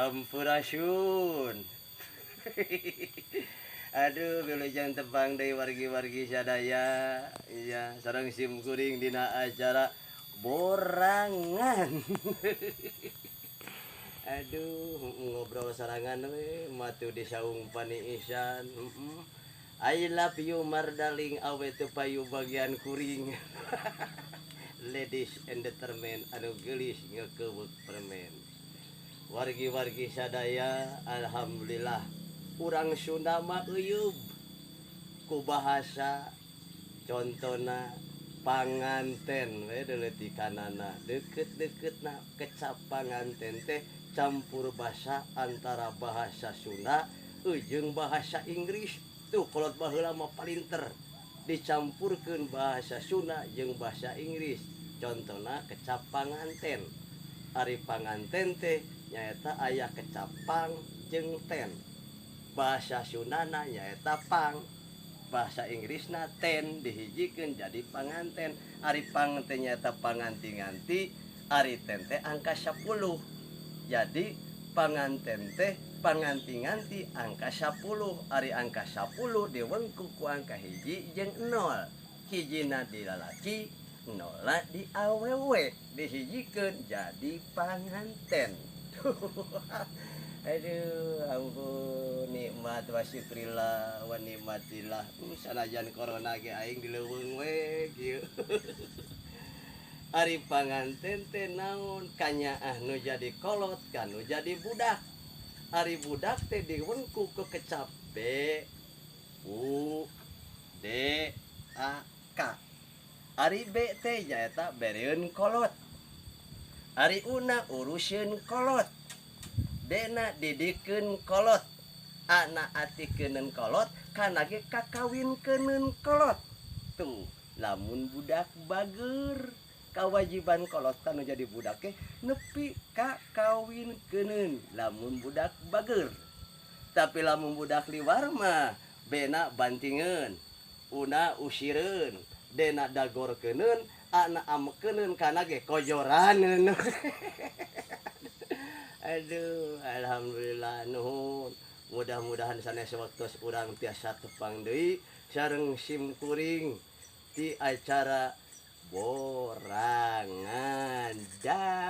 Sampurasun. Aduh, wilujeng tepang deui wargi-wargi sadaya. Iya, sareng sim kuring dina acara borangan. Aduh, ngobrol sarangan we matu di saung paniisan. I love you mardaling, awe teu payu bagian kuring. Ladies and gentlemen anu geulis ngeukeweuk permen. Wargi-wargi sadaya, alhamdulillah urang Sunda mah euyeup ku bahasa, contona panganten we deuletikanana deukeut-deukeutna kecap panganten teh campur basa antara bahasa Sunda jeung bahasa Inggris. Tuh, kolot baheula mah palinter dicampurkeun bahasa Sunda jeung bahasa Inggris. Contona kecap panganten. Ari panganten teh nyaeta aya kecap pang jeung ten. Bahasa Sundana nyaeta pang, bahasa Inggrisna ten, dihijikeun jadi panganten. Ari pang teh nyaeta panganti-nganti, ari ten teh angka 10. Jadi panganten teh panganti-nganti angka 10. Ari angka 10 diwengku ku angka 1 jeung 0. Hijina di lalaki, nolna di awewe, dihijikeun jadi panganten. Aduh, ampun, nikmat wa syukrillah wa nikmatillah. Sanajan corona ge aing di leuweung we kieu. Ari panganten teh naon? Kanyaah nu jadi kolot ka nu jadi budak. Ari budak teh diwengku ku kecap B U D A K. Ari B teh nyaeta bereun kolot, ari U na uruseun kolot, D na didikeun kolot, A na atikeuneun kolot, K na ge kakawinkeunun kolot. Tuh, lamun budak bager, kawajiban kolot kanu jadi budak teh nepi ka kawinkeunun lamun budak bager. Tapi lamun budak liwar mah B na bantingeun, U na usireun, D na dagorkeuneun, A na amekeuneun, K na ge kojoraneun. Aduh, alhamdulillah, nuhun. Mudah-mudahan sanes waktos urang tiasa tepang deui sareng sim kuring di acara borangan. Dah.